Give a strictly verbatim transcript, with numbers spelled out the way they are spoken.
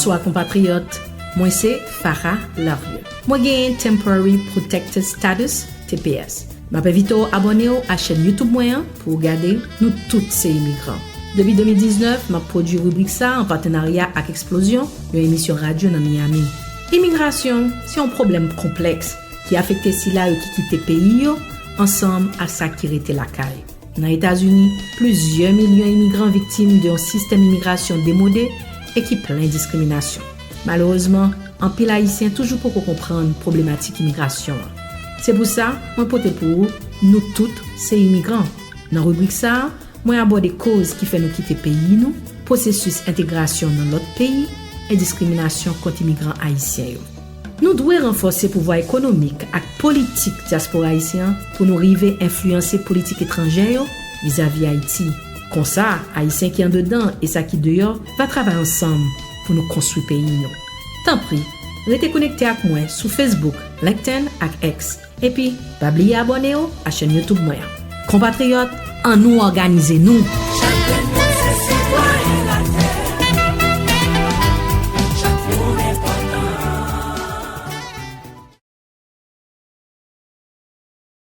Bonswa konpatriyòt, mwen se Farah Larieux. Mwen genyen Temporary Protected Status, T P S. M ap envite w abòne w a chèn YouTube mwen an pou w gade Nou Tout Se Imigran. Depi de mil diznèf, m ap pwodui ribrik sa a an patenarya ak Eksplozyon, yon emisyon radyo nan Miami. Imigrasyon se yon pwoblèm konplèks ki afekte sila yo ki kite peyi yo ansanm ak sa ki rete lakay. Nan Etazini, plizyè milyon imigran viktim de yon sistèm imigrasyon demode e ki plen diskriminasyon. Malerezman, anpil Ayisyen toujou poko konprann pwoblematik imigrasyon an. Se pou sa, mwen pote pou ou Nou Tout Se Imigran. Nan ribrik sa a, mwen abòde koz ki fè nou kite peyi nou, pwosesis entegrasyon nan lòt peyi e diskriminasyon kont imigran ayisyen yo. Nou dwe ranfòse pouvwa ekonomik ak politik dyaspora ayisyen an pou nou rive enfliyanse politik etranjè yo vizavi Ayiti. Konsa, Ayisyen ki andedan e sa ki deyò va travay ansanm pou nou konstwi peyi nou. Tanpri, rete konekte ak mwen sou Facebook, LinkedIn ak X. Epi, pa bliye abòne w a chèn YouTube mwen an. Konpatriyòt, annou òganize nou!